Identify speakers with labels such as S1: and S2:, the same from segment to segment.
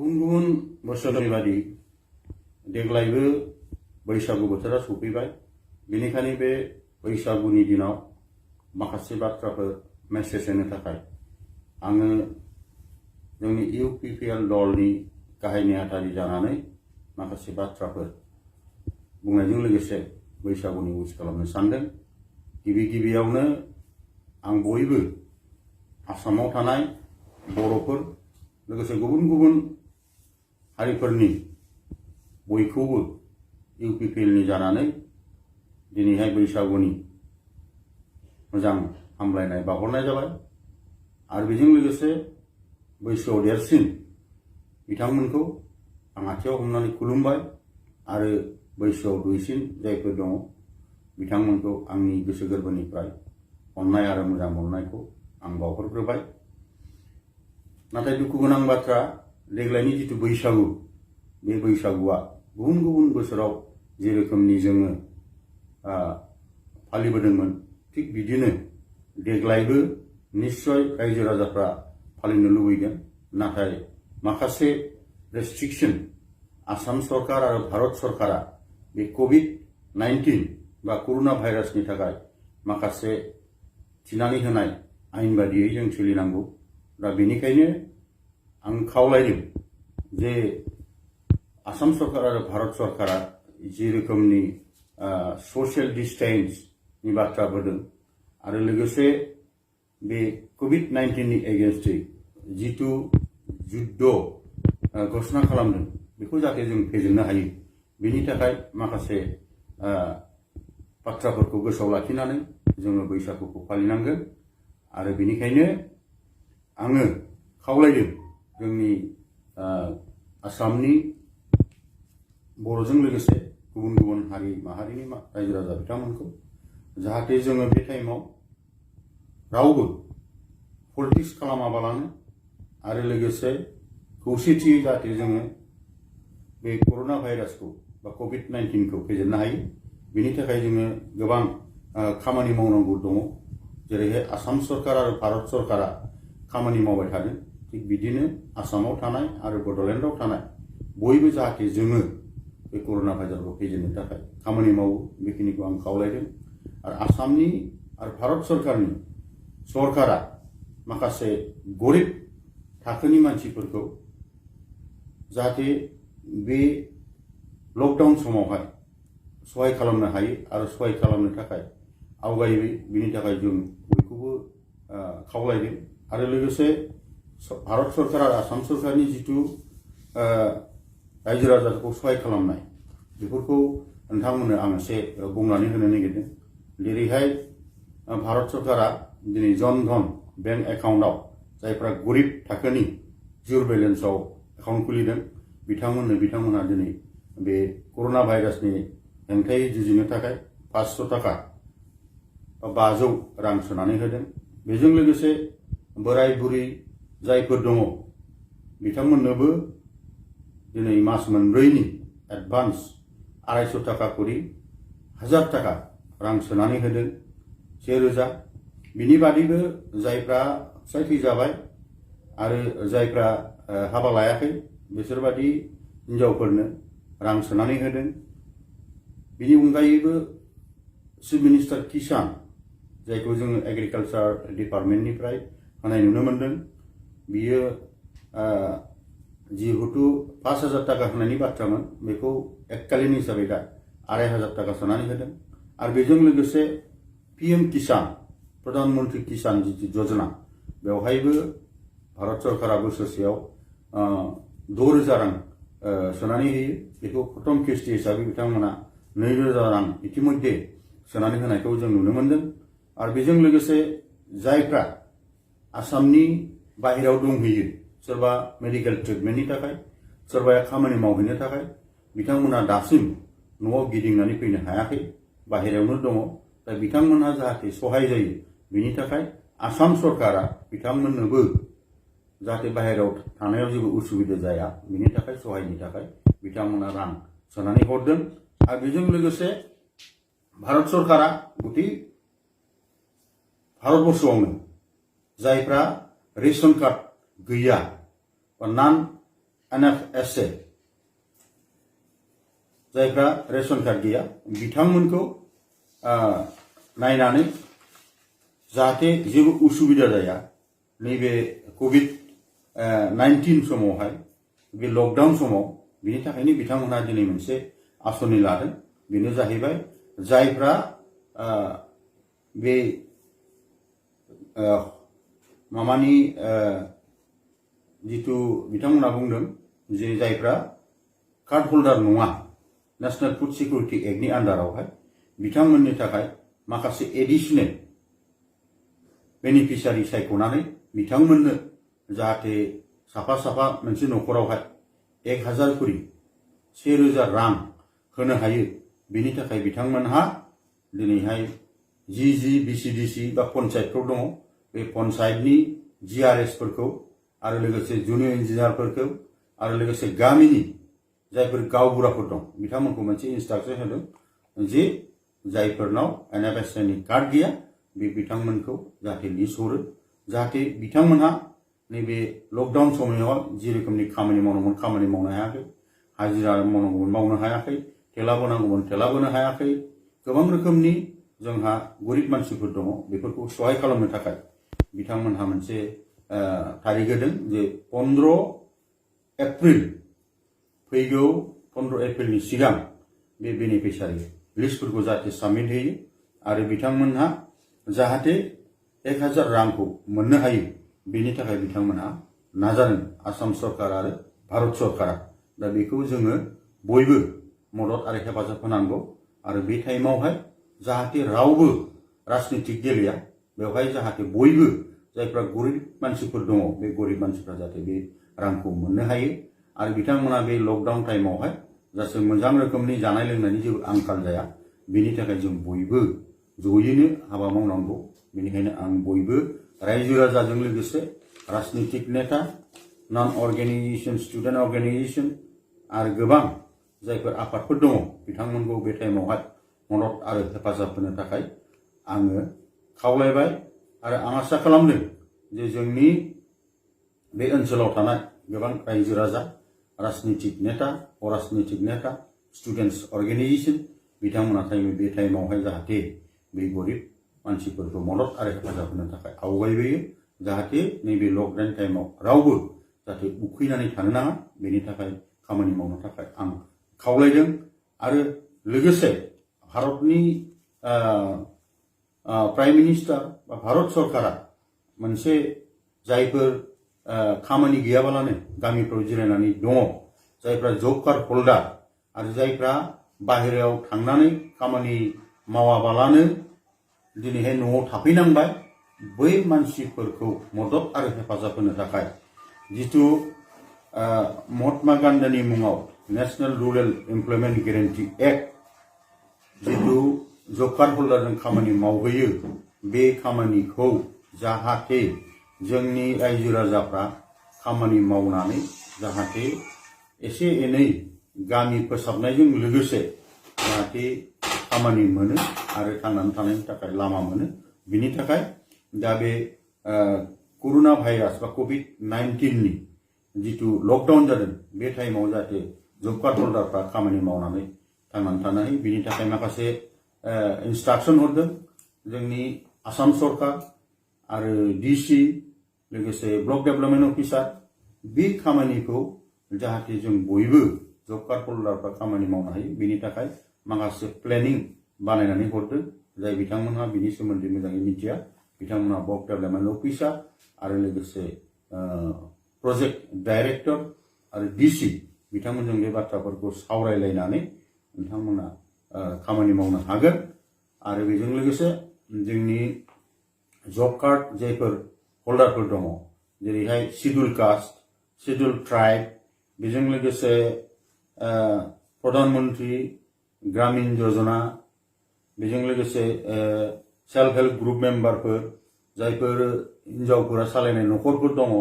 S1: गुबुन गुबुन बोसोरनि बादि देग्लायबो बैसागु बोथोरा सफैबाय। बेनिखायनो बे बैसागुनि दिनाव माखासे बाथ्राफोर मेसेज होनो थाखाय आङो जोंनि इउपिपिएल दलनि गाहाय नेहाथारि जानानै माखासे बाथ्राफोर बुंनायजों लोगोसे बैसागुनि उइस खालामनो सानदों। गिबियावनो आं बयबो आसामाव थानाय बर'फोर लोगोसे गुबुन गुबुन हारिफोरनि बयखौबो इउपिपिएलनि जानानै दिनैहाय बैसागुनि मोजां हामलायनाय बावहरनाय जाबाय। आरो बेजों लोगोसे बैसोआव देरसिन बिथांमोनखौ आं आथिङाव हमनानै खुलुमबाय आरो बैसोआव दुइसिन जायफोर दङ बिथांमोनखौ आंनि गोसो गोरबोनिफ्राय अननाय आरो मोजां मोननायखौ आं बावहरग्रोबाय। नाथाय दुखु गोनां बाथ्रा, देग्लायनि जिथु बैसागु, बे बैसागुआ गुबुन गुबुन बोसोराव जे रोखोमनि जोङो फालिबोदोंमोन थिग बिदिनो देग्लायबो निश्चय रायजो राजाफ्रा फालिनो लुबैगोन। नाथाय माखासे रेस्ट्रिक्शन आसाम सरकार आरो भारत सरकारा बे COVID-19 बा कर'ना भाइरासनि थाखाय माखासे थिनानै होनाय आयेन बादियै जों सोलिनांगौ। दा बेनिखायनो आं खावलायदों जे आसाम सरकार आरो भारत सरकारा जि रोखोमनि ससियेल डिस्टेंसनि बाथ्रा बुंदों आरो लोगोसे बे COVID-19 नि एगेन्स्टै जिथु जुद्ध घोषणा खालामदों बेखौ जाहाथे जों फेजेननो हायो, बेनि थाखाय माखासे बाथ्राफोरखौ गोसोआव लाखिनानै जोङो बैसागुखौ फालिनांगोन। आरो बेनिखायनो आङो खावलायदों जोंनि आसामनि बर'जों लोगोसे गुबुन गुबुन हारि माहारिनि रायजो राजा बिथांमोनखौ जाहाथे जोङो बे टाइमाव रावबो पलिटिक्स खालामाबालानो आरो लोगोसे खौसेथियै जाहाथे जोङो बे कर'ना भाइरासखौ बा COVID-19 खौ फेजेननो हायो, बेनि थाखाय जोङो गोबां खामानि मावनांगौ दङ। जेरैहाय आसाम सरकार आरो भारत सरकारा खामानि मावबाय थादों, थिग बिदिनो आसामाव थानाय आरो बड'लेण्डआव थानाय बयबो जाहाथे जोङो बे कर'ना भाइरासखौ फेजेननो थाखाय खामानि मावो, बेखिनिखौ आं खावलायदों। आरो आसामनि आरो भारत सरकारनि सरकारा माखासे गरिब थाखोनि मानसिफोरखौ जाहाथे बे लकडाउन समावहाय सहाय खालामनो हायो आरो सहाय खालामनो थाखाय आवगायो, बिनि थाखाय जों बयखौबो खावलायदों। आरो लोगोसे भारत सरकार आरो आसाम सरकारनि जिथु रायजो राजाखौ सहाय खालामनाय बेफोरखौ नोंथांमोननो आं एसे बुंनानै होनो नागिरदों। जेरैहाय भारत सरकारा दिनै जन धन बेंक एकाउन्टआव जायफ्रा गरिब थाखोनि जिर' बेलेन्सआव एकाउन्ट खुलिदों बिथांमोनहा दिनै बे कर'ना भाइरासनि हेंथायै जुजिनो थाखाय 500 थाखा बा 500 रां सोनानै होदों। बेजों लोगोसे बोराय बुरै जायफोर दङ बिथांमोननोबो दिनै मास मोनब्रैनि एडभान्स 250 थाखा करि 1000 थाखा रां सोनानै होदों, 1000। बिनि बादैबो जायफ्रा फिसाय थैजाबाय आरो जायफ्रा हाबा लायाखै बिसोरबादि हिनजावफोरनो रां सोनानै होदों। बिनि अनगायैबो चिफ मिनिस्टार किसान जायखौ जोङो एग्रिकालचार डिपार्टमेन्टनिफ्राय होनाय नुनो मोनदों, बियो जिहेतु 5000 थाखा होनायनि बाथ्रामोन बेखौ एककालीन हिसाबै दा 2500 थाखा सोनानै होदों। आरो बेजों लोगोसे PM किसान प्रधान मन्त्रि किसान जिथु योजना बेवहायबो भारत सरकारा बोसोरसेयाव 6000 रां सोनानै होयो। बेखौ प्रथम किस्ति हिसाबै बिथांमोना 2000 रां इतिमध्ये सोनानै होनायखौ जों नुनो मोनदों। आरो बेजों लोगोसे जायफ्रा आसामनि बाहेरायाव दंहैयो, सोरबा मेडिकेल ट्रिटमेन्टनि थाखाय, सोरबाया खामानि मावहैनो थाखाय, बिथांमोना दासिम न'आव गिदिंनानै फैनो हायाखै, बाहेरायावनो दङ। दा बिथांमोनहा जाहाथे सहाय जायो बेनि थाखाय आसाम सरकारा बिथांमोननोबो जाहाथे बाहेरायाव थानायाव जेबो उसुबिदा जाया बेनि थाखाय सहायनि थाखाय बिथांमोना रां सोनानै हरदों। आरो बेजों लोगोसे भारत सरकारा गति भारतबर्षआवनो जायफ्रा रेशन कार्ड गैया बा नान NFSA जायफ्रा रेशन कार्ड गैया बिथांमोनखौ नायनानै जाहाथे जेबो उसुबिदा जाया नैबे COVID-19 समावहाय बे लकडाउन समाव बिनि थाखायनो बिथांमोनहा दिनै मोनसे आसनि लादों बेनो जाहैबाय जायफ्रा बे मामानि जितु बिथांमोना बुंदों जे जायफ्रा कार्ड होल्डार नङा नेशनेल फुड सिकिउरिटि एक्टनि आन्डारावहाय बिथांमोननि थाखाय माखासे एडिशनेल बेनिफिसियारि सायख'नानै बिथांमोननो जाहाथे साफा मोनसे न'खरावहाय 1000 करि 1000 रां होनो हायो बेनि थाखाय बिथांमोनहा दिनैहाय जि BCDC बा पन्चायतफोर दङ बे पन्चायतनि GRS फोरखौ आरो लोगोसे जुनियर इन्जिनियारफोरखौ आरो लोगोसे गामिनि जायफोर गावबुराफोर दं बिथांमोनखौ मोनसे इन्सट्राक्सन होदों जे जायफोरनाव NFSA नि कार्ड गैया बे बिथांमोनखौ जाहाथे लिस्ट हरो जाहाथे बिथांमोनहा नैबे लकडाउन समाव जि रोखोमनि खामानि मावनांगौमोन खामानि मावनो हायाखै हाजिरा मावनांगौमोन मावनो हायाखै थेला बोनांगौमोन थेला बोनो हायाखै गोबां रोखोमनि जोंहा गरिब मानसिफोर दङ बेफोरखौ सहाय खालामनो थाखाय बिथांमोनहा मोनसे तारिख होदों जे 15 एप्रिल फैगौ 15 एप्रिलनि सिगां बे बेनिफिसियारि लिस्टफोरखौ जाहाथे साबमिट होयो आरो बिथांमोनहा जाहाथे 1000 रांखौ मोननो हायो बेनि थाखाय बिथांमोनहा नाजादों आसाम सरकार आरो भारत सरकारा दा बेखौ जोङो बयबो मदद आरो हेफाजाब होनांगौ आरो बे टाइमावहाय जाहाथे रावबो राजनीतिक गेलेया बेवहाय जाहाथे बयबो जायफ्रा गरिब मानसिफोर दङ बे गरिब मानसिफ्रा जाहाथे बे रांखौ मोननो हायो आरो बिथांमोना बे लकडाउन टाइमावहाय जाहाथे मोजां रोखोमनि जानाय लोंनायनि जेबो आंखाल जाया बेनि थाखाय जों बयबो जयैनो हाबा मावनांगौ बेनिखायनो आं बयबो रायजो राजाजों लोगोसे राजनीतिक नेता नन अर्गेनाइजेशन स्टुडेन्ट अर्गेनाइजेशन आरो गोबां जायफोर आफादफोर दङ बिथांमोनखौ बे टाइमावहाय मदद आरो हेफाजाब होनो थाखाय आङो खावलायबाय आरो आं आसा खालामदों जे जोंनि बे ओनसोलाव थानाय गोबां रायजो राजा राजनीतिक नेता अराजनीतिक नेता स्टुडेन्ट्स अर्गेनाइजेशन बिथांमोना बे टाइमावहाय जाहाथे बे गरिब मानसिफोरखौ मदद आरो हेफाजाब होनो थाखाय आवगायबोयो जाहाथे नैबे लकडाउन टाइमाव रावबो जाहाथे उखैनानै थानो नाङा बेनि थाखाय खामानि मावनो थाखाय आं खावलायदों आरो लोगोसे भारतनि प्राइम मिनिस्टार बा भारत सरकारा मोनसे जायफोर खामानि गैयाबालानो गामिफ्राव जिरायनानै दङ जायफ्रा जब कार्ड होल्डार आरो जायफ्रा बाहेरायाव थांनानै खामानि मावाबालानो दिनैहाय न'आव थाफैनांबाय बै मानसिफोरखौ मदद आरो हेफाजाब होनो थाखाय जितु महात्मा गान्धीनि मुङाव national rural employment guarantee act जितु जब कार्ड होल्डारजों खामानि मावहैयो बे खामानिखौ जाहाथे जोंनि रायजो राजाफ्रा खामानि मावनानै जाहाथे एसे एनै गामि फोसाबनायजों लोगोसे जाहाथे खामानि मोनो आरो थांनानै थानायनि थाखाय लामा मोनो बिनि थाखाय दा बे कर'ना भाइरास बा COVID-19 नि जितु लकडाउन जादों बे टाइमाव जाहाथे जब कार्ड होल्डारफ्रा खामानि मावनानै थांनानै थानो हायो बिनि थाखाय माखासे इन्सट्राक्सन हरदों जोंनि आसाम सरकार आरो DC लोगोसे ब्लक डेभेलपमेन्ट अफिसार बे खामानिखौ जाहाथे जों बयबो जब कार्ड होल्डारफ्रा खामानि मावनो हायो बेनि थाखाय माखासे प्लेनिं बानायनानै हरदों जाय बिथांमोनहा बिनि सोमोन्दै मोजाङै मिथिया बिथांमोनहा ब्लक डेभेलपमेन्ट अफिसार आरो लोगोसे प्रजेक्ट डाइरेक्टर आरो DC बिथांमोनजों बे बाथ्राफोरखौ सावरायलायनानै बिथांमोना खामानि मावनो हागोन आरो बेजों लोगोसे जोंनि जब कार्ड जायफोर होल्डारफोर दङ जेरैहाय शिड्युल कास्ट शिड्युल ट्राइब बेजों लोगोसे प्रधानमन्त्री ग्रामीण योजना बेजों लोगोसे सेल्फ हेल्प ग्रुप मेम्बारफोर जायफोर हिन्जावफोरा सालायनाय न'खरफोर दङ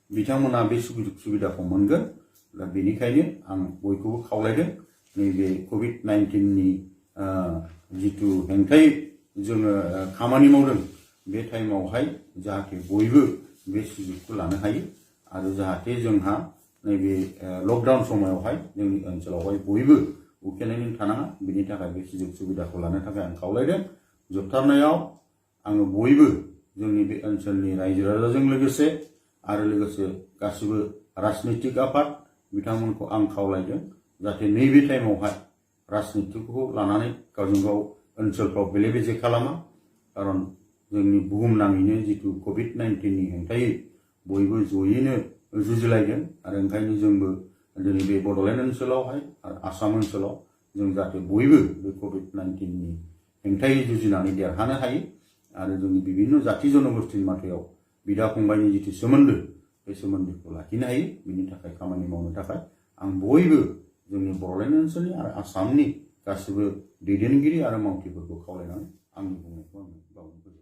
S1: बिथांमोना बे सुबिदाखौ मोनगोन दा बेनिखायनो आं बयखौबो खावलायदों नैबे COVID-19 नि जितु हेंथायै जोङो खामानि मावदों बे टाइमावहाय जाहाथे बयबो बे सुजुगखौ लानो हायो आरो जाहाथे जोंहा नैबे लकडाउन समावहाय जोंनि ओनसोलावहाय बयबो उखैनानै थानाङा बिनि थाखाय बे सुजुग सुबिदाखौ लानो थाखाय आं खावलायदों। जोबथारनायाव आङो बयबो जोंनि बे ओनसोलनि रायजो राजाजों लोगोसे आरो लोगोसे गासिबो राजनितिक आफाद बिथांमोनखौ आं खावलायदों जाहाथे नैबे टाइमावहाय राजनितिकखौ लानानै गावजों गाव ओनसोलफ्राव बेले बेजे खालामा। खारन जोंनि बुहुमनाङैनो जितु COVID-19नि हेंथायै बयबो जयैनो जुजिलायदों आरो ओंखायनो जोंबो दिनै बे बड'लेण्ड ओनसोलावहाय आरो आसाम ओनसोलाव जों जाहाथे बयबो बे COVID-19नि हेंथायै जुजिनानै देरहानो हायो आरो जोंनि बिभिन्न जाति जनगोष्ठीनि माथायाव बिदा फंबायनि जितु सोमोन्दो बे सोमोन्दोखौ लाखिनो हायो बिनि थाखाय खामानि मावनो थाखाय आं बयबो जोंनि बड'लेण्ड ओनसोलनि आरो आसामनि गासिबो दैदेनगिरि आरो मावथिफोरखौ खावलायनानै आंनि बुंनायखौ आङो बावनो